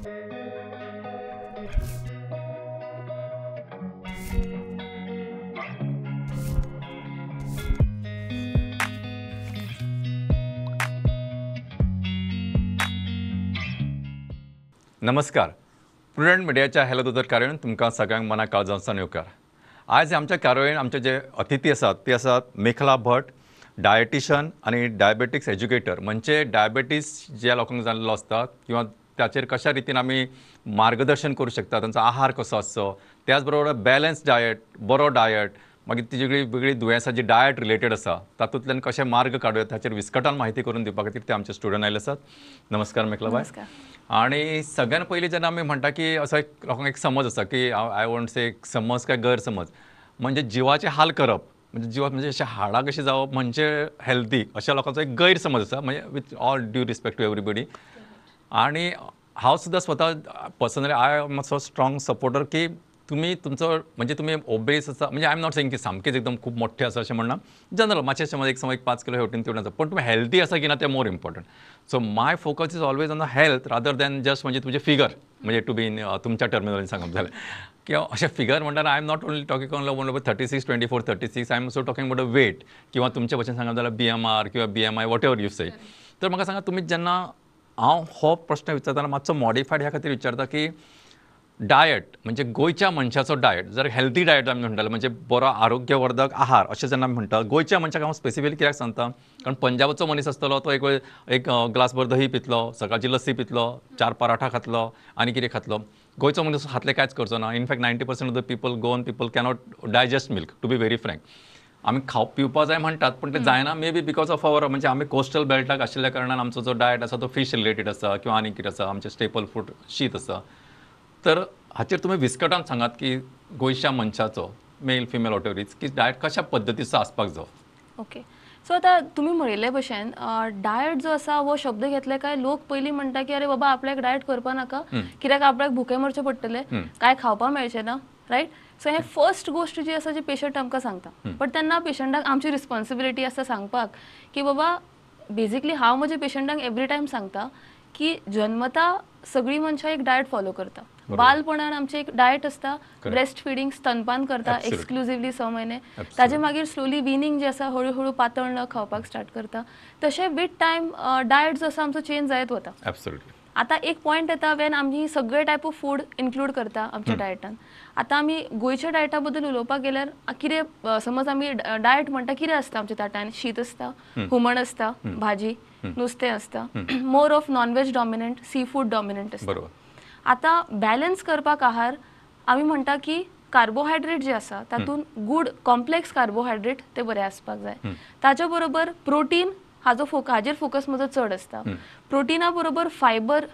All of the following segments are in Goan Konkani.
नमस्कार, प्रुडंट मिडियाच्या हॅलो दोतोर कार्यावळीन तुमकां सगळ्यांक मना काळजांतल्यान येवकार. आयज आमच्या कार्यावळीन आमचे जे अतिथी आसात ते आसात मेखला भट, डायटिशन आनी डायबेटिक्स एज्युकेटर. म्हणजे डायबेटीस ज्या लोकांक जाल्लो आसता किंवा ताचेर कशा रितीन आमी मार्गदर्शन करूं शकता, तांचो आहार कसो आसचो, त्याच बरोबर बॅलन्स डायट, बरो डायट, मागीर ती वेगळी वेगळी दुयेंसां जी डायट रिलेटेड आसा तातूंतल्यान कशें मार्ग काडूं ताचेर विस्कटान म्हायती करून दिवपा खातीर ते आमचे स्टुडंट आयले आसात. नमस्कार मेखला बाय. आनी सगळ्यान पयलीं जेन्ना आमी म्हणटा की असो एक लोकांक एक समज आसा की I want से एक समज काय गैरसमज, म्हणजे जिवाचे हाल करप, म्हणजे जिवाक म्हणजे अशें हाडां कशीं जावप म्हणजे हेल्दी, अशा लोकांचो एक गैरसमज आसा. म्हणजे with all due respect to everybody. आनी हांव सुद्दां स्वता personally I am so strong supporter की तुमी तुमचो म्हणजे तुमी ओबेस आसा, म्हणजे I am not saying की सामकेच एकदम खूब मोठे आसा अशें म्हणना, जनरल मातशें समज एक समज एक 5 किलो हेवटेन तेवटेन आसा, पण तुमी हेल्दी आसा की ना तें more important. So my focus is always on the health rather than just म्हणजे तुमचें फिगर, म्हणजे टू बी इन तुमच्या टर्मिनोलॉजी सांगप जाल्यार किंवा अशें figure म्हणटाना I am not only talking about 36, 24, 36, I am also talking about a weight किंवा तुमचे भशेन सांगप जाल्यार BMR किंवा BMI whatever you से. तर म्हाका सांगा तुमी जेन्ना हांव हो प्रश्न विचारतना मातसो मॉडिफायड ह्या खातीर विचारता की डायट म्हणजे गोंयच्या मनशाचो डायट जर हेल्दी डायट आमी म्हणटाले म्हणजे बरो आरोग्यवर्धक आहार अशें जेन्ना आमी म्हणटा गोंयच्या मनशाक हांव स्पेसिफिकली कित्याक सांगता, कारण पंजाबाचो मनीस आसतलो तो एक वेळ एक ग्लासभर दही पितलो, सकाळची लस्सी पितलो, 4 पराठा खातलो आनी कितें खातलो. गोंयचो मनीस हातले कांयच करचो ना. In fact 90% of the people, Goan people cannot digest milk, to be very frank. आमी खाव पिवपा जाय म्हणटात पण ते जायना, maybe because of our म्हणजे आमी कोस्टल बेल्टाक आशिल्ल्या कारणान आमचो जो डायट आसा तो फीश रिलेटेड आसा किंवा आनी कितें आसा, आमचें स्टेपल फूड शीत आसा. तर हाचेर तुमी विस्कटान सांगात की गोंयच्या मनशाचो मेल फिमेल वॉटेवर is की डायट कशा पद्दतीचो आसपाक जाय. ओके, सो आतां तुमी म्हणिल्ले भशेन डायट जो आसा हो शब्द घेतले काय लोक पयलीं म्हणटा की अरे बाबा आपल्याक डायट करपा नाका, कित्याक आपल्याक भुके मरचें पडटलें, कांय खावपा मेळचें ना, रायट. सो हें फर्स्ट गोश्ट जी आसा जी पेशंट आमकां सांगता, बट तेन्ना पेशंटाक आमची रिस्पॉन्सिबिलिटी आसता सांगपाक की बाबा बेजिकली हांव म्हज्या पेशंटांक एवरी टायम सांगता की जन्मता सगळीं मनशां एक डायट फॉलो करता. बालपणान आमचें एक डायट आसता, ब्रेस्ट फिडींग, स्तनपान करता एक्सक्लुझिवली 6 म्हयने, ताजे मागीर स्लोली विनींग जें आसा हळू हळू पातळ न खावपाक स्टार्ट करता. तशें विथ टायम डायट जो आसा आमचो चेंज जायत वता. आतां एक पॉयंट येता वेन आमी सगळे टायप ऑफ फूड इन्क्लूड करता आमच्या डायटान. आतां आमी गोंयच्या डायटा बद्दल उलोवपाक गेल्यार कितें समज आमी डायट म्हणटा कितें आसता आमच्या ताटान, शीत आसता, हुमण आसता, भाजी, नुस्तें आसता, more of non veg dominant, sea food dominant आसता. आतां बॅलन्स करपाक आहार आमी म्हणटा की कार्बोहायड्रेट जे आसा तातूंत गूड कॉम्प्लेक्स कार्बोहायड्रेट ते बरे आसपाक जाय. ताच्या बरोबर प्रोटीन हाजो हाजेर फोकस म्हजो चड आसता. प्रोटिना बरोबर fibre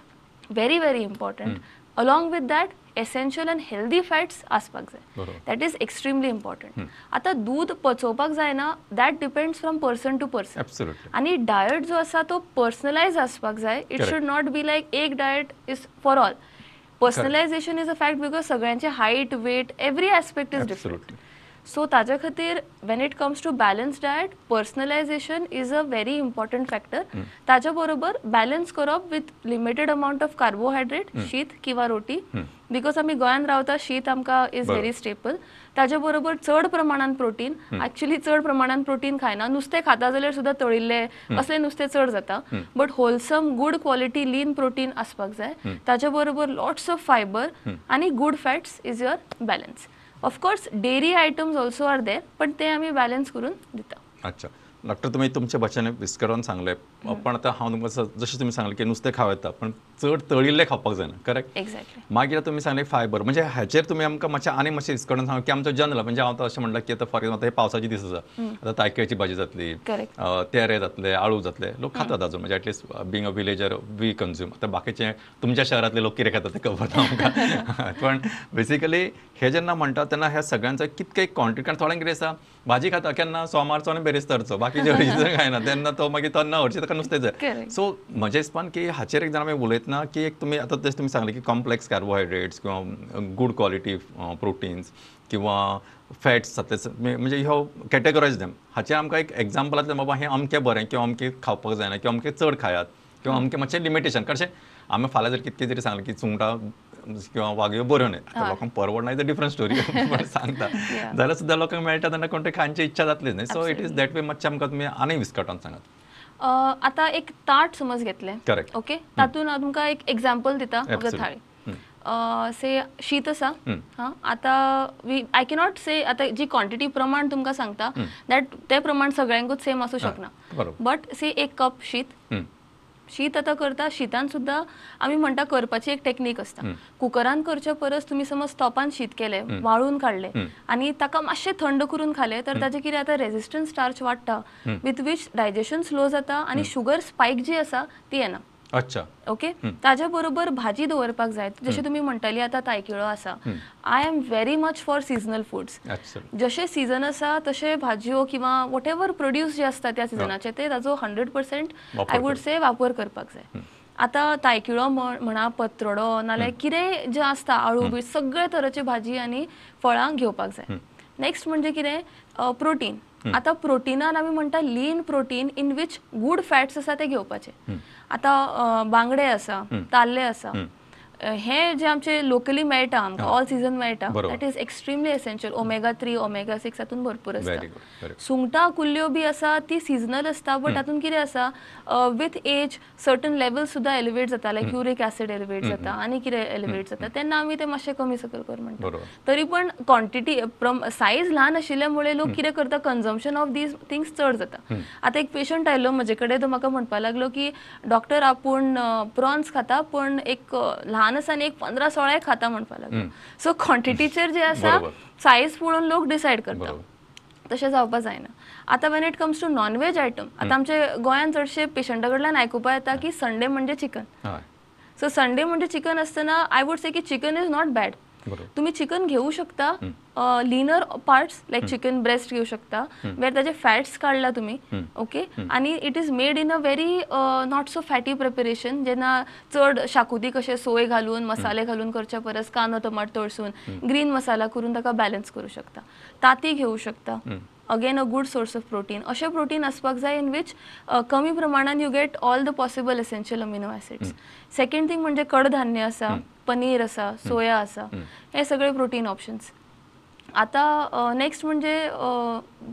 very very important, along with that essential and healthy fats आसपाक जाय. That is extremely important. आतां दूद पचोवपाक जायना, that depends from person to person. आनी डायट जो आसा तो पर्सनलायज आसपाक जाय. It should not be like एक diet is for all. Personalisation is a fact because सगळ्यांचे height, weight, every aspect is different. So ताज्या खातीर when it comes to balance diet, personalisation is a very important factor. ताज्या बरोबर बॅलन्स करप with limited amount of carbohydrate, शीत किंवा रोटी, because आमी गोंयान रावता, शीत आमकां is very staple. ताज्या बरोबर चड प्रमाणान प्रोटीन, एक्चुअली चड प्रमाणान प्रोटीन खायना, नुस्तें खाता जाल्यार सुद्दां तळिल्लें असलें नुस्तें चड जाता, but wholesome good quality lean protein आसपाक जाय. ताज्या बरोबर लॉट्स ऑफ फायबर आनी good fats is your balance. Of course dairy items also are there, पण ते आमी बॅलन्स करून दिता. अच्छा डॉक्टर, तुमी तुमच्या भाशेन विस्कटावन सांगलें, पण आतां हांव तुमकां जशें तुमी सांगलें की नुस्तें खावं येता पण चड तळिल्लें खावपाक जायना, करेक्ट? एक्झॅक्टली. मागीर तुमी सांगलें फायबर, म्हणजे हाचेर तुमी आमकां मातशें आनी मातशें विस्कटावन सांगा की आमचो जनरल, म्हणजे हांव आतां अशें म्हणलां की आतां फॉर एग्जाम्पल हे पावसाचे दीस आसा, आतां तायकिळ्याची भाजी जातली, तेरे जातले, आळू जातले, लोक खातात अजून, म्हणजे at least being a villager we consume. आतां बाकीचे तुमच्या शहरांतले लोक कितें खातात तें खबर ना आमकां, पण बेसिकली हे जेन्ना म्हणटा तेन्ना ह्या सगळ्यांचो कितके क्वॉन्टिटी, कारण थोड्यांक कितें आसा भाजी खाता केन्ना सोमारचो आनी बेरेस्तारचो, बाकीचे हरशीं खायना, तेन्ना तो मागीर तो ना हरशीं ताका नुस्तें जाय. सो म्हज्या हिसपान की हाचेर एक जाण आमी उलयतना की एक तुमी आतां जशें तुमी सांगलें की कॉम्प्लेक्स कार्बोहायड्रेट्स किंवा गूड क्वॉलिटी प्रोटीन्स किंवा फॅट्स जातले, म्हणजे ह्यो कॅटेगरायज देम, हाचेर आमकां एक एग्जाम्पलांतल्यान बाबा हें अमकें बरें किंवा अमकें खावपाक जायना किंवा अमकें चड खायात किंवा अमकें मातशें लिमिटेशन. कारण आमी फाल्यां जर कितकें तरी सांगलें की सुंगटां किंवा वागयो बऱ्यो न्हय, आतां लोकांक परवडना is a different story, पण सांगता जाल्यार सुद्दां लोकांक मेळटा तेन्ना कोण तरी खांची इच्छा जातलीच न्हय. So it is that way. मातशें आमकां तुमी आनी विस्कटावन सांगात. आतां एक ताट समज घेतलें, करेक्ट, ओके, तातूंत हांव तुमकां एक एग्जाम्पल दिता. थाळी से शीत आसा, हां, आतां I cannot से आतां जी क्वॉन्टिटी प्रमाण तुमकां सांगता that ते प्रमाण सगळ्यांकूच सेम आसूं शकना, बट से एक कप शीत. शीत आतां करता, शितान सुद्दां आमी म्हणटा करपाची एक टेक्नीक आसता. कुकरान करच्या परस तुमी समज तोपान शीत केलें, वाळून काडलें आनी ताका मातशें थंड करून खालें तर ताजें कितें आतां रेजिस्टन्स स्टार्च वाडटा, विथ which digestion slow जाता आनी शुगर स्पायक जी आसा ती येना. अच्छा, ओके. ताज्या बरोबर भाजी दवरपाक जाय. जशें तुमी म्हणटाली आतां तायकिळो आसा, I am very much for seasonal foods. जशें सिजन आसा तशें भाजयो किंवा what ever produce जे आसता त्या सिजनाचे ते ताजो 100% I would say वापर करपाक जाय. आतां तायकिळो म्हणा, पत्रडो, नाल्यार कितेंय जें आसता आळू बी सगळे तरेचे भाजी आनी फळां घेवपाक जाय. नेक्स्ट म्हणजे कितें, प्रोटीन. आतां प्रोटिनान आमी म्हणटा lean protein in which good fats आसा ते घेवपाचे. आतां बांगडे आसा, ताल्ले आसा, हे जे आमचे लोकली मेळटा आमकां ऑल सिजन मेळटा, that is extremely essential. Omega 3 omega 6 हातून भरपूर आसता. सुंगटां कुल्ल्यो बी आसा ती सिजनल आसता, बट तातूंत कितें आसा विथ एज सर्टन लेवल सुद्दां एलिवेट जाता, लायक युरीक एसिड एलिवेट जाता आनी कितें एलिवेट जाता, तेन्ना आमी ते मातशें कमी सकयल कर म्हणटा. तरी पण क्वॉन्टिटी सायज ल्हान आशिल्ल्या मुळे लोक कितें करता, कन्जम्पशन ऑफ these things चड जाता. आतां एक पेशंट आयलो म्हजे कडेन, तो म्हाका म्हणपाक लागलो की डॉक्टर आपूण प्रॉन्स खाता पण एक ल्हान आसा आनी एक 15-16 खाता म्हणपाक लागलो. सो क्वॉन्टिटीचेर जे आसा सायज पळोवन लोक डिसायड करता, तशें जावपाक जायना. आतां when it comes to non veg item, आतां आमचे गोंयांत चडशे पेशंटा कडल्यान आयकुपा येता की संडे म्हणजे चिकन. सो संडे म्हणजे चिकन आसतना I would say की चिकन is not bad. तुम्ही चिकन घेऊ शकता, leaner parts like chicken breast घेऊ शकता वेर ताजे फॅट्स काडला तुम्ही, ओके, आनी it is made in a very not so fatty preparation. जेन्ना चड शाकुती कशे सोय घालून मसाले घालून करच्या परस कांदो टमाट तळसून ग्रीन मसाला करून ताका बॅलन्स करू शकता. ताती घेऊ शकता, again a good source of protein. अशें प्रोटीन आसपाक जाय इन which कमी प्रमाणान you get all the possible essential amino acids. Second thing म्हणजे कडधान्य आसा, पनीर आसा, सोया आसा, हे सगळे प्रोटीन ऑप्शन्स. आतां नेक्स्ट म्हणजे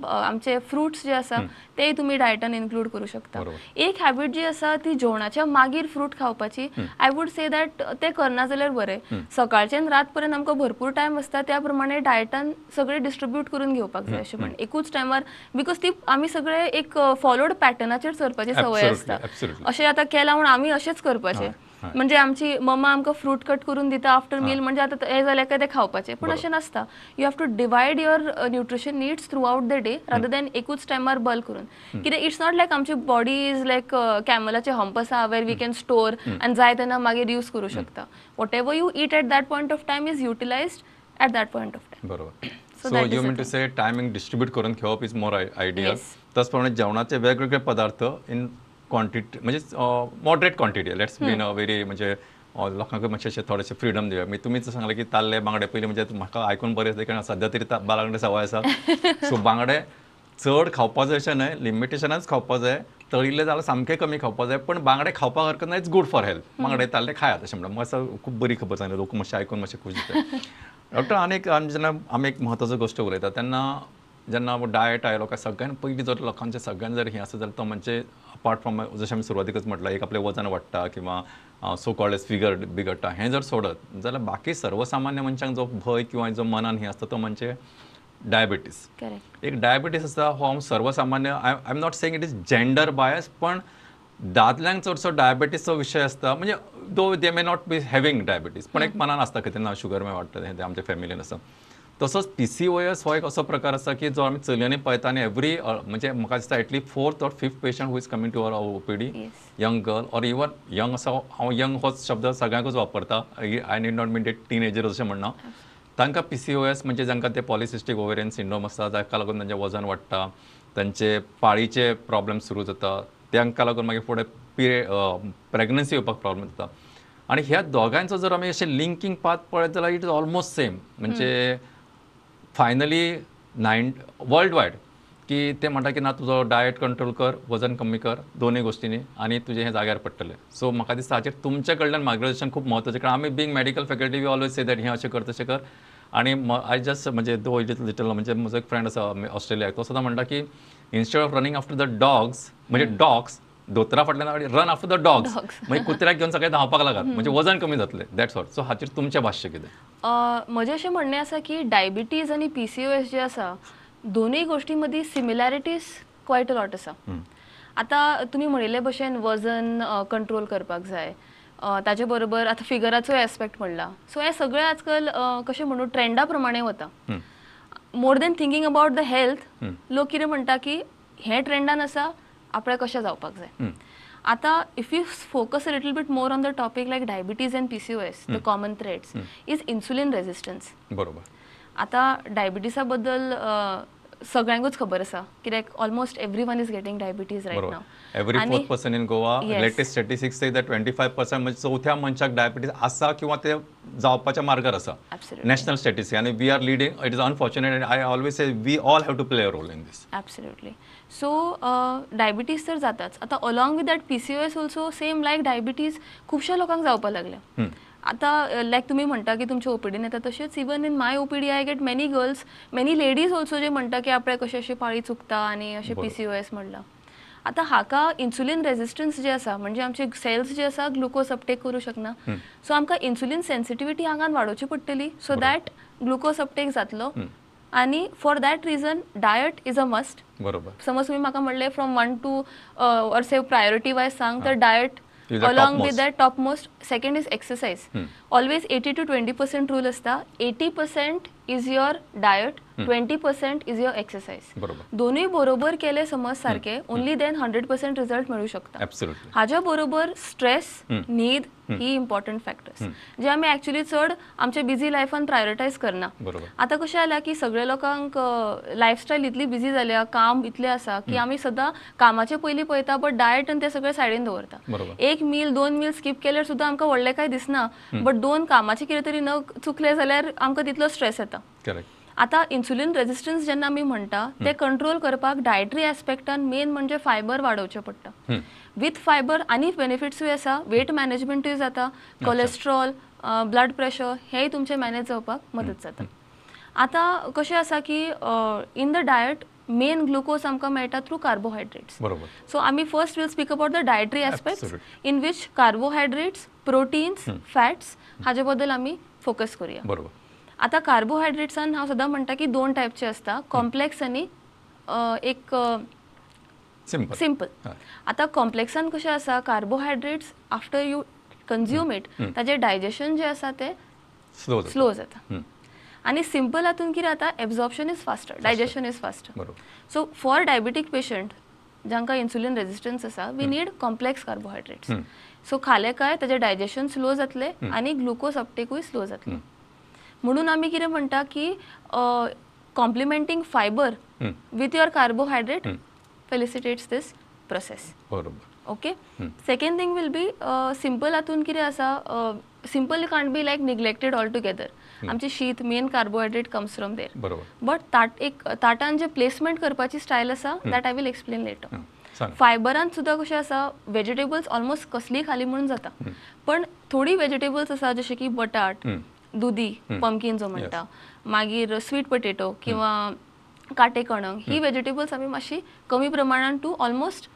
आमचे फ्रुट्स जे आसा तेय तुमी डायटान इन्क्लूड करूं शकता. एक हॅबिट जी आसा ती जेवणाच्या मागीर फ्रूट खावपाची, I would say that ते करना जाल्यार बरें. सकाळच्यान रात पर्यंत आमकां भरपूर टायम आसता, त्या प्रमाणे डायटान सगळे डिस्ट्रिब्यूट करून घेवपाक जाय अशें म्हण एकूच टायमार, because ती आमी सगळे एक फॉलोड पॅटर्नाचेर चलपाची संवय आसता. अशें आतां केलां म्हूण आमी अशेंच करपाचें, म्हणजे आमची मम्मा आमकां फ्रूट कट करून दिता आफ्टर मील, म्हणजे आतां हें जालें काय तें खावपाचें, पूण अशें नासता. You have to divide your nutrition needs throughout the day rather than एकूच टायमार बल्क करून. कित्याक it's not लायक आमची बॉडी is लायक कॅमलाचे हंप आसा वेर we can store आनी जाय तेन्ना मागीर यूज करूं शकता. Whatever you eat at that point of time is utilised at that point of time. बरोबर. So you mean to say timing distribute करून घेवप is more ideal. त्याचप्रमाणे जेवणाचे वेगवेगळे पदार्थ इन क्वांटिटी, म्हणजे moderate quantity, let's be in a very, म्हणजे लोकांक मातशें अशें थोडेशें फ्रिडम दिवया. मागीर तुमीच सांगलें की ताल्ले बांगडे पयलीं, म्हणजे म्हाका आयकून बरें दिसलें कारण सद्या तरी बांगडे सवाय आसा. सो बांगडे चड खावपा जाय अशें न्हय, लिमिटेशनाच खावपा जाय, तळिल्ले जाल्यार सामकें कमी खावपा जाय, पण बांगडे खावपाक हरकत ना, it's good for health. बांगडे ताल्ले खायात अशें म्हणटा. म्हाका खूब बरी खबर सांगली, लोक मातशें आयकून मातशें खूश जाता. डॉक्टर, आनी आमी जेन्ना आमी एक म्हत्वाचो गोश्ट उलयता तेन्ना जेन्ना डायट आयलो काय सगळ्यान पयलीं जर लोकांचें सगळ्यान जर हें आसा जाल्यार तो म्हणजे अपार्ट फ्रॉम जशें आमी सुरवातीकच म्हटलां एक आपलें वजन वाडटा किंवा सो कॉल्ड एज फिगर बिगडटा, हें जर सोडत जाल्यार बाकी सर्वसामान्य मनशांक जो भंय किंवा जो मनान हें आसता तो म्हणजे डायबिटीज. एक डायबिटीज आसा हो हांव सर्वसामान्य, I am not saying it is gender bias, पण दादल्यांक चडसो डायबिटीजचो विशय आसता, म्हणजे though they may not be having diabetes, पण एक मनान आसता की तेन्ना शुगर मागीर वाडटा, हें आमच्या फॅमिलीन आसा. तसोच PCOS हो एक असो प्रकार आसा की जो आमी चलयांनी पळयता आनी एवरी म्हणजे म्हाका दिसता at least 4th or 5th patient who is coming to our OPD, young girl or even young असो, हांव यंग होच शब्द सगळ्यांकूच वापरता, I need not mean teenager अशें म्हणना. तांकां PCOS म्हणजे जांकां ते पॉलिसिस्टीक ओवेरियन सिंड्रोम आसता, जाका लागून तांचें वजन वाडटा, तांचे पाळीचे प्रॉब्लेम सुरू जाता, तांकां लागून मागीर फुडें प्रेग्नन्सी येवपाक प्रॉब्लेम जाता. आनी ह्या दोगांयचो जर आमी अशें लिंकींग पाथ पळयत जाल्यार it is almost same. म्हणजे finally world wide की ते म्हणटा की ना तुजो डायट कंट्रोल कर, वजन कमी कर, दोनूय गोश्टींनी आनी तुजें हें जाग्यार पडटलें. सो म्हाका दिसता हाचेर तुमचे कडल्यान मार्गदर्शन खूब म्हत्वाचें, कारण आमी being medical faculty we always say that हें अशें कर तशें कर. आनी I just म्हणजे दो लिटल लिटल म्हणजे म्हजो एक फ्रेंड आसा ऑस्ट्रेलियाक, तो सदां म्हणटा की instead of running after the dogs, म्हणजे डॉग्स दोतरा फाटल्यान रन आफ्टर the dogs, म्हणजे कुत्र्याक घेवन सगळे धांवपाक लागात, म्हणजे वजन कमी जातलें, that's all. सो हाचेर तुमचें भाश्य कितें? म्हजें अशें म्हणणें आसा की डायबिटीज आनी PCOS जे आसा दोनूय गोश्टी मदीं सिमिलॅरिटीज क्वायट अ लॉट आसा. आतां तुमी म्हणिल्ले भशेन वजन कंट्रोल करपाक जाय, ताजे बरोबर आतां फिगराचोय एस्पेक्ट म्हणला. सो हें सगळें आजकाल कशें म्हणू ट्रेंडा प्रमाणे वता. More than thinking about the health, लोक कितें म्हणटा की हें ट्रेंडान आसा, आपल्याक कशें जावपाक जाय. आतां if you focus a little bit more on the topic like diabetes and PCOS, the common threads is insulin resistance. बरोबर. आतां डायबिटीसा बद्दल सगळ्यांकूच खबर आसा, कित्याक almost everyone is getting diabetes right now. Every fourth person in Goa, latest statistics say that 25% म्हणजे चवथ्या मनशाक डायबिटीज आसा किंवा ते जावपाच्या मार्गार आसा. नॅशनल स्टॅटिस्टिक्स आनी we are leading. It is unfortunate and I always say we all have to play a role in this. Absolutely. So diabetes तर जाताच. आतां along with that PCOS also same like diabetes खुबश्या लोकांक जावपाक लागल्या. आतां लायक तुमी म्हणटा की तुमच्या ओपीडीन येता, तशेंच even in my OPD I get many girls, many ladies also जे म्हणटा की आपल्याक कशें अशी पाळी चुकता आनी अशें PCOS म्हणलां. आतां हाका इन्सुलीन रेजिस्टन्स जे आसा, म्हणजे आमचे सेल्स जे आसा ग्लुकोज अपटेक करूं शकना. सो आमकां इन्सुलीन सेन्सिटिविटी आंगान वाडोवची पडटली, सो that glucose uptake जातलो. आनी for that reason diet is a must. बरोबर. समज तुमी म्हाका म्हणलें from 1 to or say priority wise सांग, तर diet along with that topmost. Second is exercise. Always 80 to 20% rule asta. 80% is your diet, 20% is your exercise. दोनूय बरोबर केले समज सारके, only then 100% result मेळू शकता. Absolutely. हाज्या बरोबर स्ट्रेस, न्हीद ही इम्पॉर्टंट फॅक्टर्स जे आमी ऍक्च्युली चड आमच्या बिझी लायफान प्रायोरिटायज करना. आतां कशें जालां की सगळे लोकांक लायफस्टायल इतली बिझी जाल्या, काम इतलें आसा की आमी सदां कामाचे पयलीं पळयता, बट डायट आनी ते सगळे सायडीन दवरता. एक मील दोन मील स्कीप केल्यार सुद्दां आमकां व्हडलें कांय दिसना, बट दोन कामाचें कितें तरी न चुकलें जाल्यार आमकां तितलो स्ट्रेस येता. आतां इन्सुलीन रेजिस्टन्स जेन्ना आमी म्हणटा ते कंट्रोल करपाक डायटरी एस्पेक्टान मेन म्हणजे फायबर वाडोवचें पडटा. विथ फायबर आनी बेनिफिट्सूय आसा, वेट मॅनेजमेंटूय जाता, कोलेस्ट्रॉल, ब्लड प्रेशर हेय तुमचें मॅनेज जावपाक मदत जाता. आतां कशें आसा की in the diet main glucose आमकां मेळटा थ्रू कार्बोहायड्रेट्स. सो आमी first will speak about the dietary aspects in which carbohydrates, proteins, fats हाजे बद्दल आमी फोकस करूया. बरोबर. आतां कार्बोहायड्रेट्सान हांव सदां म्हणटा की दोन टायपचे आसता, कॉम्प्लेक्स आनी एक सिंपल. आतां कॉम्प्लेक्सान कशें आसा, carbohydrates after you consume it ताजें डायजेशन जें आसा तें स्लो जाता, आनी सिंपल हातून कितें जाता, absorption is faster, digestion is faster. So for diabetic patient जांकां इन्सुलीन रेजिस्टन्स आसा, we need complex carbohydrates. So खालें काय ताजें डायजेशन स्लो जातलें आनी ग्लुकोज अपटेकूय स्लो जातलें. म्हणून आमी कितें म्हणटा की complementing fibre with your carbohydrate felicitates this process. बरोबर. Okay. Second thing will be simple हातून कितें आसा, simple can't be like neglected all together. आमची शीत main carbohydrate comes from there. बरोबर. बट ताट एक ताटान जे प्लेसमेंट करपाची स्टायल आसा that I will explain later. फायबरान सुद्दां कशें आसा, वेजिटेबल्स ऑलमोस्ट कसलीय खाली म्हणून जाता, पण थोडी वेजिटेबल्स आसा जशे की बटाट, दुदी, पंपकीन जो म्हणटा, मागीर स्वीट पटेटो किंवा काटे कणंग, ही वेजिटेबल्स आमी मातशी कमी प्रमाणान to almost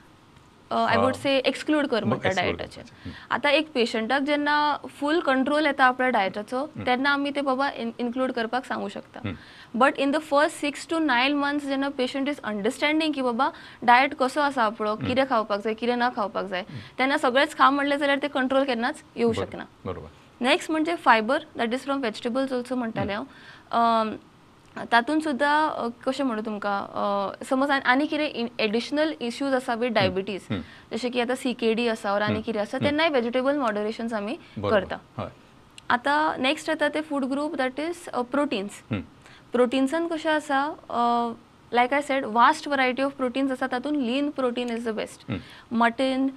I would say exclude कर म्हणटा डायटाचेर. आतां एक पेशंटाक जेन्ना फूल कंट्रोल येता आपल्या डायटाचो तेन्ना आमी ते बाबा इन्क्लूड करपाक सांगू शकता. But in the first 6 to 9 months जेन्ना पेशंट is understanding की बाबा डायट कसो आसा आपलो, कितें खावपाक जाय कितें ना खावपाक जाय, तेन्ना सगळेंच खा म्हणलें जाल्यार ते कंट्रोल केन्नाच येवं शकना. नेक्स्ट म्हणजे fibre, that is from vegetables also म्हणटालें हांव. तातूंत सुद्दां कशें म्हणू तुमकां, समज आनी कितें एडिशनल इश्यूज आसा विथ डायबिटीज, जशें की आतां CKD आसा ऑर आनी कितें आसा, तेन्नाय वेजिटेबल मॉडरेशन्स आमी करता. आतां नेक्स्ट येता ते food group that is proteins. प्रोटीन्सान कशें आसा, like I said vast variety of proteins आसा, तातूंत lean protein is the best. Mutton,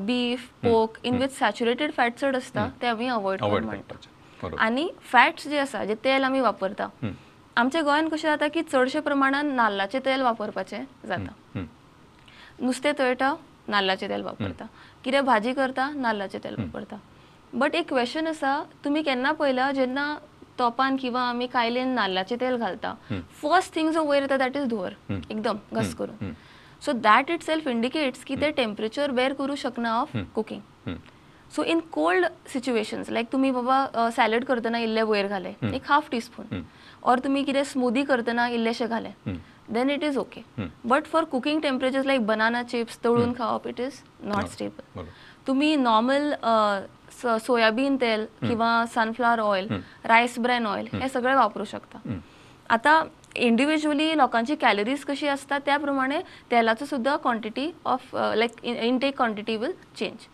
beef, pork in which saturated fat चड आसता ते आमी अवॉयड कर म्हणटा. आनी फॅट्स जे आसा, जे तेल आमी वापरता आमच्या गोंयांत कशें जाता की चडशे प्रमाणान नाल्लाचें तेल वापरपाचें जाता. नुस्तें तळटा, नाल्लाचें तेल वापरता, कितें भाजी करता, नाल्लाचें तेल वापरता. बट एक क्वेश्चन आसा, तुमी केन्ना पळयला जेन्ना तोपान किंवा आमी कायलेन नाल्लाचें तेल घालता, फर्स्ट थिंग जो वयर येता that is धुंवर, एकदम घस करून. So that itself indicates की ते टेम्परेचर बेर करूं शकना of cooking. So in cold situations like तुमी बाबा सॅलड करतना इल्लें वयर घालें, एक हाफ टीस्पून, ऑर तुमी कितें स्मुदी करतना इल्लेशें घालें, then it is okay. But for cooking temperatures like banana chips तळून खावप, it is not stable. तुमी नॉर्मल सोयाबीन तेल किंवा sunflower oil, rice bran oil हे सगळे वापरू शकता. आता इंडिव्हिज्युअली लोकांची कॅलरीज कशी असतात त्या प्रमाणे तेलाचो सुद्धा quantity of like intake quantity will change.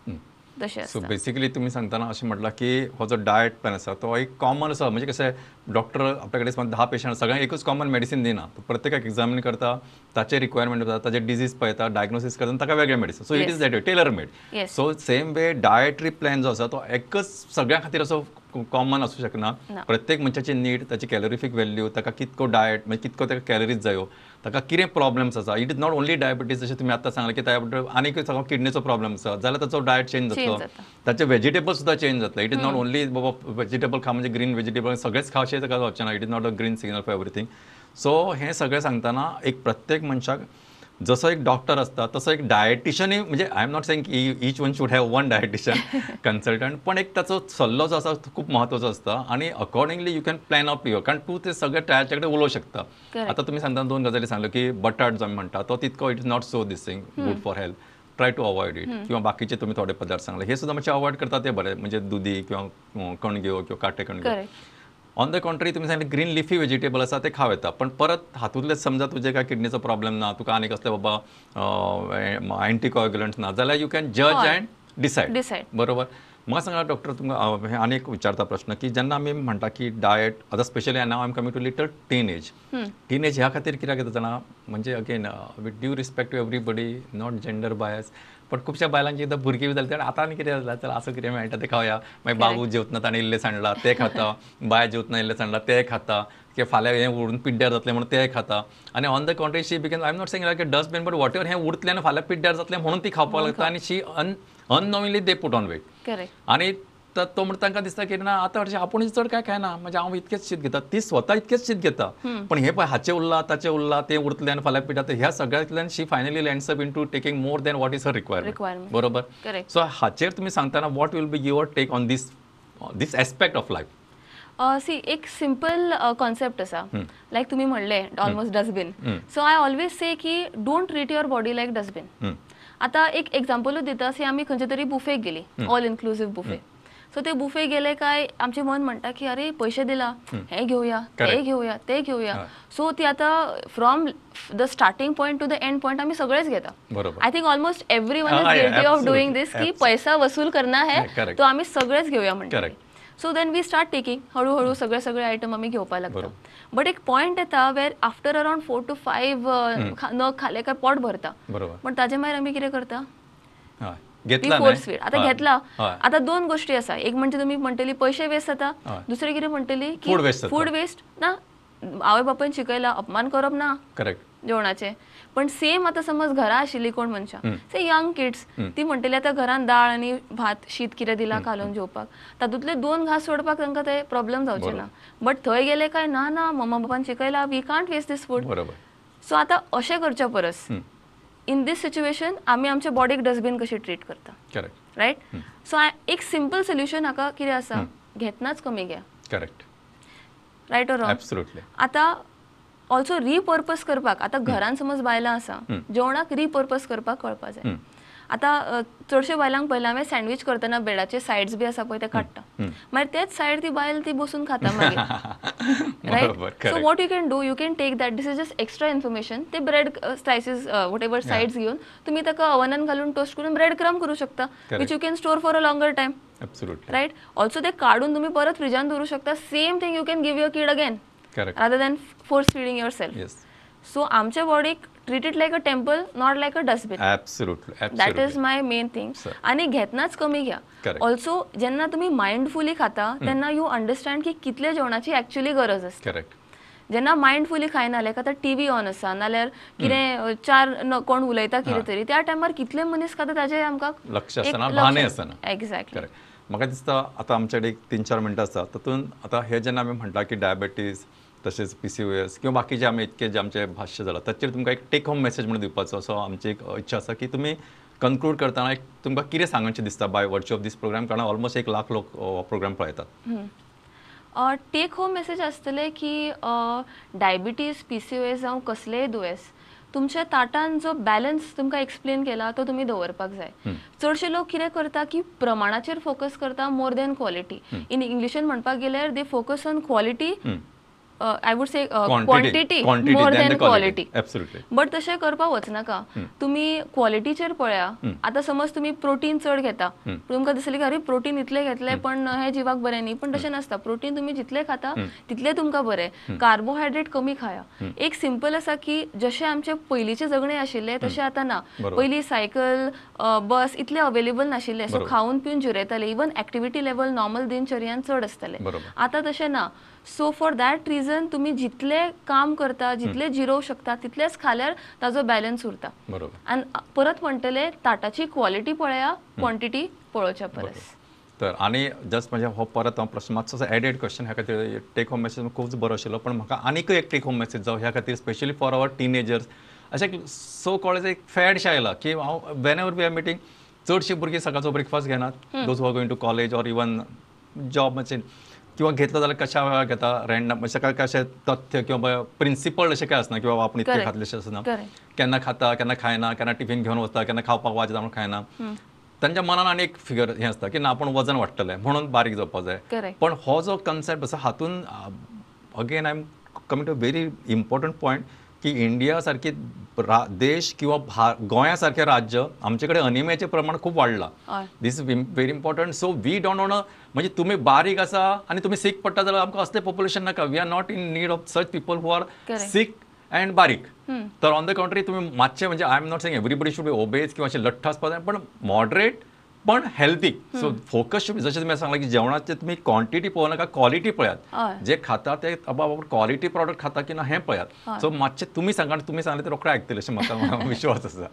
तशें. सो बेसिकली तुमी सांगतना अशें म्हटलां की हो जो डायट प्लॅन आसा तो एक कॉमन आसा. म्हणजे कशें डॉक्टर आपल्या कडेन 10 पेशंट सगळ्यांक एकूच कॉमन मेडिसीन दिना, तो प्रत्येकाक एग्जामीन करता, ताचे रिक्वायरमेंट आसा, ताचे डिजीज पळयता, डायग्नोसीस करता, ताका वेगळें medicine. So it is that tailor made. So same way dietary plan जो आसा तो एकच सगळ्यां खातीर असो कॉमन आसूं शकना. प्रत्येक मनशाची नीड, ताची कॅलोरिफीक व्हॅल्यू, ताका कितको डायट म्हणजे कितको ताका कॅलरीज जायो, ताका कितें प्रॉब्लम्स आसा. It is not only diabetes, जशें तुमी आतां सांगलें की ताच्या बरोबर आनीक सगळो किडनीचो प्रॉब्लम आसा जाल्यार ताचो डायट चेंज जातलो, ताचे वेजिटेबल्स सुद्दां चेंज जातले. It is not only बाबा वेजिटेबल खा म्हणजे ग्रीन वेजिटेबल सगळेच खा अशें ताका जावचें ना. It is not a green signal for everything. So हें सगळें सांगतना एक प्रत्येक मनशाक जसो एक डॉक्टर आसता तसो एक डायटिशनूय, म्हणजे I am not saying की each one should have one dietitian consultant, पण एक ताचो सल्लो जो आसा तो खूब म्हत्वाचो आसता आनी accordingly you can plan up your, कारण तूं ते सगळे ताचे कडेन उलोवंक शकता. आतां तुमी सांगतना 2 गजाली सांगल्यो की बटाट जो आमी म्हणटा तो तितको it is not so this thing good for health, try to avoid it. किंवा बाकीचे तुमी थोडे पदार्थ सांगले हे सुद्दां मातशे अवॉयड करता ते बरें, म्हणजे दुदी किंवा कणग्यो किंवा काटे कणग्यो. ऑन the contrary तुमी सांगलें ग्रीन लिफी वेजिटेबल आसा ते खावं येता, पण परत हातूंतलें समजा तुजें काय किडनीचो प्रॉब्लम ना, तुका आनी कसले बाबा अँटीकोएग्युलंट्स ना जाल्यार you can जज अँड डिसायड. बरोबर. म्हाका सांगा डॉक्टर, तुमकां हें आनी एक विचारता प्रश्न की जेन्ना आमी म्हणटा की डायट आतां specially now I am coming to little teenage, teenage ह्या खातीर कित्याक येता जाणा, म्हणजे again with due respect to everybody, not gender bias, पण खुबश्या बायलांची एकदां भुरगीं बी जाली तेन्ना आतां आनी कितें जालें, चल असो कितें मेळटा तें खावया, मागीर बाबू जेवतना ताणें इल्लें सांडलां तें खाता, बाय जेवतना इल्लें सांडलां तें खाता, की फाल्यां हें उरून पिड्ड्यार जातलें म्हणून तें खाता. आनी on the contrary she became, I am not saying like a dustbin, but whatever हें उरतलें आनी फाल्यां पिड्ड्यार जातलें म्हणून ती खावपाक लागता आनी she unknowingly they put on weight. आनी तो म्हणटा तांकां दिसता की ना आतां हरशीं आपूण चड काय खायना, म्हणजे हांव इतकेंच शीत घेता, ती स्वता इतकेंच शीत घेता, पण हे पळय हाचें उरलां ताचें उरलां तें उरतलें आनी फाल्यां पिड्ड्यार, ह्या सगळ्यांतल्यान she finally lands up into taking more than what is her requirement. बरोबर. सो हाचेर तुमी सांगतना what will be your take on this this aspect of life? See, एक सिंपल कॉन्सेप्ट आसा, लायक तुमी म्हणलें almost dustbin. So I always say की don't treat your body like dustbin. आतां एक एग्जाम्पलूच दिता, सी आमी खंयच्या तरी बुफेक गेली, ऑल इन्क्लुजीव बुफे. सो ते बुफे गेले काय आमचें मन म्हणटा की अरे पयशे दिला, हें घेवया, तें घेवया, तें घेवया. सो ती आतां from the starting point to the end point आमी सगळेच घेता. I think almost everyone is guilty of doing this की पैसा वसूल करना है तो आमी सगळेच घेवया म्हणटा. So then we start taking, हळूहळू सगळे सगळे आयटम आमी घेवपाक लागता. बट एक पॉयंट येता वेर आफ्टर अरावंड 4 to 5 नग खाले काय पोट भरता, पण ताजे मागीर आमी कितें करता, आता घेतला. आता 2 गोष्टी आसा, एक म्हणजे तुमी म्हणटली पयशे वेस्ट जाता, दुसरें कितें म्हणटली की फूड वेस्ट ना, आवय बापायन शिकयला अपमान करप ना जेवणाचे. पण सेम आतां समज घरा आशिल्ली कोण मनशां, से यंग किड्स, ती म्हणटली आतां घरान दाळ आनी भात शीत कितें दिलां घालून जेवपाक, तातूंतले 2 घास सोडपाक तांकां ते प्रॉब्लम जावचे ना. बट थंय गेले काय ना ना मम्मा बापान शिकयला we can't waste this food. So आतां अशें करच्या परस इन दीस सिच्युएशन आमी आमच्या बॉडीक डस्टबीन कशी ट्रीट करता, रायट. सो एक सिंपल सोल्युशन हाका कितें आसा, घेतनाच कमी घ्या. Correct, right or wrong. आतां ऑल्सो रिपर्पज करपाक, आतां घरान समज बायलां आसा, जेवणाक रिपर्पज करपाक कळपा जाय. आतां चडशे बायलांक पळयलां हांवें सँडवीच करतना ब्रेडाचे सायड्स बी आसा पळय ते काडटा, मागीर तेच सायड ती बायल ती बसून खाता मागीर, right. So what you can do, you can take that, this is just extra information, ते bread slices whatever sides घेवन तुमी ताका ओवनान घालून टोस्ट करून ब्रेड क्रम करूं शकता, which you can store for a longer time. Right. Also ते काडून तुमी परत फ्रिजान दवरूं शकता. Same thing you can give your kid again rather than force feeding yourself. So आमच्या बॉडीक treat it like a temple, not like a dustbin. Absolutely, absolutely. That is my main thing. आणि घेतनाच कमी घ्या. ऑल्सो जेन्ना तुम्ही माइंडफुली खाता तेन्ना you understand की कितले जेवणाची ऍक्च्युअली गरज असते. करेक्ट. जेन्ना मायंडफुली खायना, लायक आतां टीव्ही ऑन आसा नाल्यार कितें चार कोण उलयता कितें तरी, त्या टायमार कितले मनीस खाता ताजें आमकां लक्ष आसना, भानय आसना. एग्जॅक्टली. म्हाका दिसता आतां आमचे कडेन 3-4 मिनटां आसा, तातूंत आतां हे जेन्ना आमी म्हणटा की डायबेटीज तशेंच PCOS किंवा बाकीचे आमी इतके जे आमचे भाश्य जाला ताचेर तुमकां एक टेक होम मेसेज म्हणून दिवपाचो असो आमची एक इच्छा आसा की तुमी कन्क्लूड करतना एक तुमकां कितें सांगचें दिसता by virtue of this programme, कारण ऑलमोस्ट 1 लाख लोक हो प्रोग्राम पळयतात. टेक होम मेसेज आसतलें की डायबिटीज, PCOS जावं कसलेंय दुयेंस, तुमच्या ताटान जो बॅलन्स तुमकां एक्सप्लेन केला तो तुमी दवरपाक जाय. चडशे लोक कितें करता की प्रमाणाचेर फोकस करता मोर दॅन क्वॉलिटी. इन इंग्लिशीन म्हणपाक गेल्यार they focus on quality, I would say quantity more than quality. But तशें करपाक वचनाका, तुमी क्वॉलिटीचेर पळया. आतां समज तुमी प्रोटीन चड घेता, तुमकां दिसलें की अरे प्रोटीन इतलें घेतलें पण हें जिवाक बरें न्ही, पण तशें नासता. प्रोटीन तुमी जितलें खाता तितलें तुमकां बरें, कार्बोहायड्रेट कमी खाया. एक सिंपल आसा की जशें आमचें पयलींचें जगणें आशिल्लें तशें आतां ना. पयलीं सायकल, बस इतलें अवेलेबल नाशिल्लें, सो खावन पिवन जिरयताले. इवन एक्टिविटी लेवल नॉर्मल दिनचर्यान चड आसतालें, आतां तशें ना. सो फॉर that reason तुमी जितले काम करता, जितले जिरोवंक शकता तितलेच खाल्यार ताजो बॅलन्स उरता. आनी परत म्हणटले ताटाची क्वॉलिटी पळया, क्वॉन्टिटी पळोवच्या परस. तर आनी जस्ट म्हणजे हो परत हांव प्रश्न मातसो एडेड क्वेश्चन ह्या खातीर टेक होम मेसेज खूब बरो आशिल्लो, पण म्हाका आनीकय एक टेक होम मेसेज जावं ह्या खातीर स्पेशली फॉर our teenagers, अशें सो कॉल्ड एक फॅडशें आयलां की हांव when ever we are meeting चडशीं भुरगीं सकाळचो ब्रेकफास्ट घेनात, those who are going to college or even job मातशें, किंवा घेतलं जाल्यार कशा वेळार घेता, रँडम अशें काय कशें तथ्य किंवा प्रिंसिपल अशें कांय आसना किंवा आपूण इतकें खातलें अशें आसना, केन्ना खाता केन्ना खायना, केन्ना टिफीन घेवन वता, केन्ना खावपाक वाज येता म्हणून खायना. तांच्या मनान आनी एक फिगर हें आसता की ना आपूण वजन वाडटलें म्हणून बारीक जावपाक जाय. पण हो जो कन्सेप्ट आसा हातून again I am coming to very important point की इंडिया सारकी देश किंवा गोंया सारकें राज्य आमचे कडेन अनिमियाचें प्रमाण खूब वाडलां. This is very important. So we don't want, म्हणजे तुमी बारीक आसा आनी तुमी सीक पडटा जाल्यार आमकां असलें पॉप्युलेशन नाका. We are not in need of such people who are sick and बारीक. तर ऑन the country तुमी मातशें, म्हणजे I am not saying everybody should be obese किंवा अशें लठ्ठ आसपाक जाय, पण मॉडरेट पण हेल्दी. सो फोकस should, जशें तुमी सांगलां की जेवणाचे तुमी क्वॉन्टिटी पळोवं नाका, क्वॉलिटी पळयात. जे खाता ते बाबा क्वॉलिटी प्रॉडक्ट खाता की ना हें पळयात. सो मातशें तुमी सांगा, तुमी सांगलें ते रोखडे आयकतले अशें म्हाका विश्वास आसा.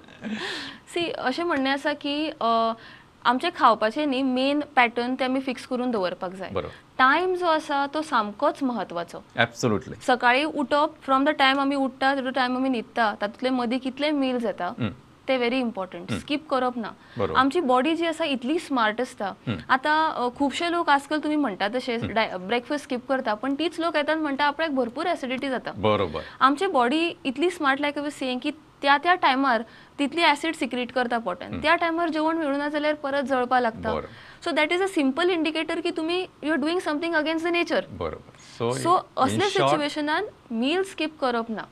सी, अशें म्हणणें आसा की आमचें खावपाचें न्ही मेन पॅटर्न ते आमी फिक्स करून दवरपाक जाय. टायम जो आसा तो सामकोच म्हत्वाचो. एब्सोल्युटली. सकाळीं उठप, फ्रॉम the time आमी उठ्ठा टू the time आमी न्हिदता तातूंतले मदीं कितले मिल्स येता ते व्हेरी इम्पॉर्टंट, स्कीप करप ना. आमची बॉडी जी आसा इतली स्मार्ट आसता. आतां खुबशे लोक आजकाल तुमी म्हणटा तशें ब्रेकफास्ट स्कीप करता, पण तीच लोक येतात म्हणटा आपल्याक भरपूर एसिडिटी जाता. बरोबर. आमची बॉडी इतली स्मार्ट, लायक I saying की त्या त्या टायमार तितली एसिड सिक्रीट करता पोटान, त्या टायमार जेवण मेळूना जाल्यार परत जळपाक लागता. So that is a simple indicator की तुमी you are doing something against the nature. बरोबर. सो असल्या सिच्युएशनान मील स्कीप करप ना,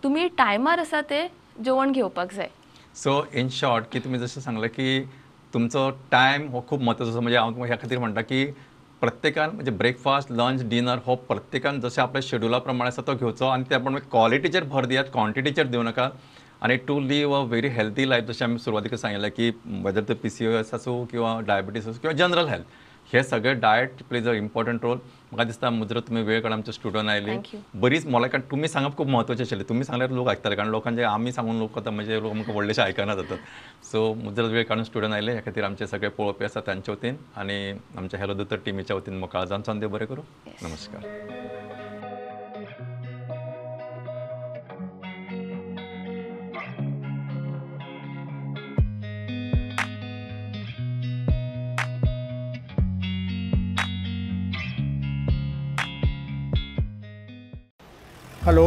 तुमी टायमार आसा ते जेवण घेवपाक जाय. सो इन शॉर्ट की तुमी जशें सांगलें की तुमचो टायम हो खूब म्हत्वाचो. म्हणजे हांव तुमकां ह्या खातीर म्हणटा की प्रत्येकान म्हणजे ब्रेकफास्ट, लंच, डिनर हो प्रत्येकान जशें आपल्या शेड्युला प्रमाणे आसा तो घेवचो आनी त्या प्रमाणे क्वॉलिटीचेर भर दियात, क्वॉन्टिटीचेर दिवं नाका. आनी to live a very healthy life, जशें आमी सुरवातीक सांगिल्लें की वेदर ते PCOS आसूं किंवा डायबिटीस आसूं किंवा जनरल हेल्थ, हे सगळे diet plays a important role. म्हाका दिसता मुजरत तुमी वेळ काडून आमच्या स्टुडियोन आयली, बरीच मोलाय, कारण तुमी सांगप खूब म्हत्वाचें आशिल्लें. तुमी सांगल्यार लोक आयकताले, कारण लोकांचे आमी सांगून लोक आतां म्हणजे लोक आमकां व्हडलेशे आयकना जातात. सो मुजरत वेळ काडून स्टुडियोन आयले ह्या खातीर आमचे सगळे पळोवपी आसा तांच्या वतीन आनी आमच्या हॅलो दोतोर टिमीच्या वतीन म्हाका काळजांतल्यान देव बरें करूं. नमस्कार. हॅलो,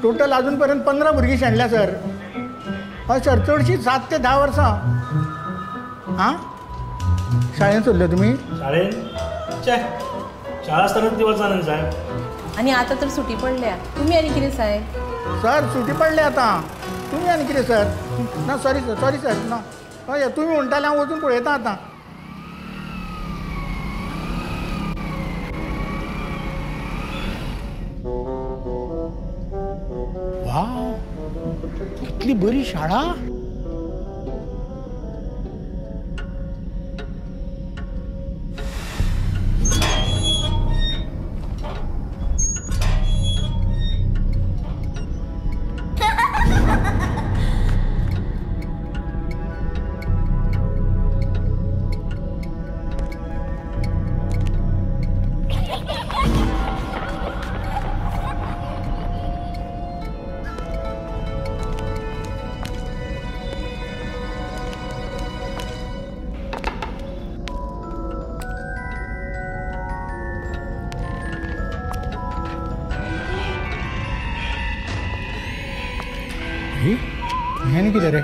टोटल अजूनपर्यंत 15 भुरगीं शेणल्या सर. हय सर, चडशीं 7 ते 10 वर्सां. आं, शाळेंत सोडले तुमी? शाळेंत चे, शाळा आसतना दिवस जाणा साहेब. आनी आतां तर सुटी पडल्या, तुमी आनी कितें साहेब? सर सुटी पडल्या आतां, तुमी आनी कितें सर? ना सॉरी सर, सॉरी सर, ना हय तुमी म्हणटाले हांव वचून पळयता आतां. कितली बरी शाळा. हें न्ही कितें रे?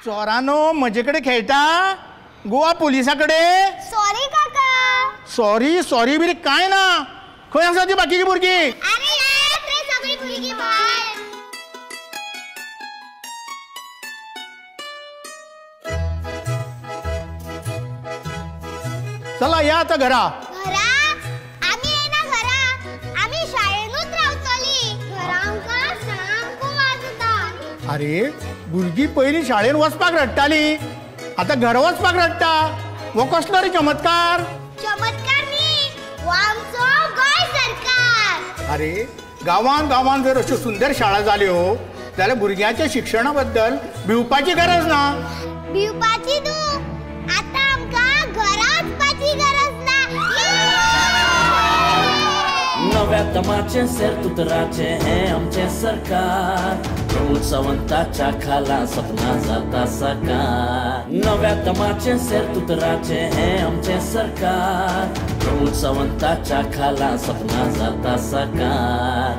चोरानो म्हजे कडेन खेळटा गोवा पुलिसा कडेन. सॉरी काका. सॉरी सॉरी बी काय ना. खंय आसा ती बाकीची भुरगीं? अरे येत रे सगळी भुरगीं भायर. चला या आता घरा. घरा? आमी येना घरा, आमी शाळेनूच रावतली. घरा आमकां सामको वाजता. अरे भुरगीं पयलीं शाळेन वचपाक रडटाली, आतां घरा वचपाक रडटा. हो कसलो रे चमत्कार? चमत्कार न्ही, हो आमचो गोंय सरकार. अरे गांवान गांवान जर अश्यो सुंदर शाळा जाल्यो जाल्यार भुरग्यांच्या शिक्षणा बद्दल भिवपाची गरज ना. भिवपाची न्हू, आतां आमकां घरा वचपाची गरज ना. नव्या दमाचें सेर्तुतराचें हें आमचें सरकार. प्रमोद सावंताच्या खाला सपना जाता साकार. नव्या दमाचें सेर्तुतराचें हें आमचें सरकार. प्रमोद सावंताच्या खाला सपना जाता साकार.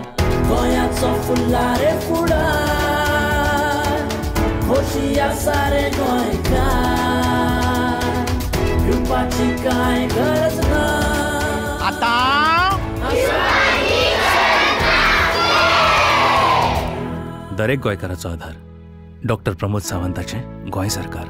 गोंयाचो फुडला रे फुडार, खोशी आसा रे गोंयकार, भिवपाची कांय गरज ना. आतां दरेक गोंयकाराचो आधार डॉक्टर प्रमोद सावंताचें गोंय सरकार.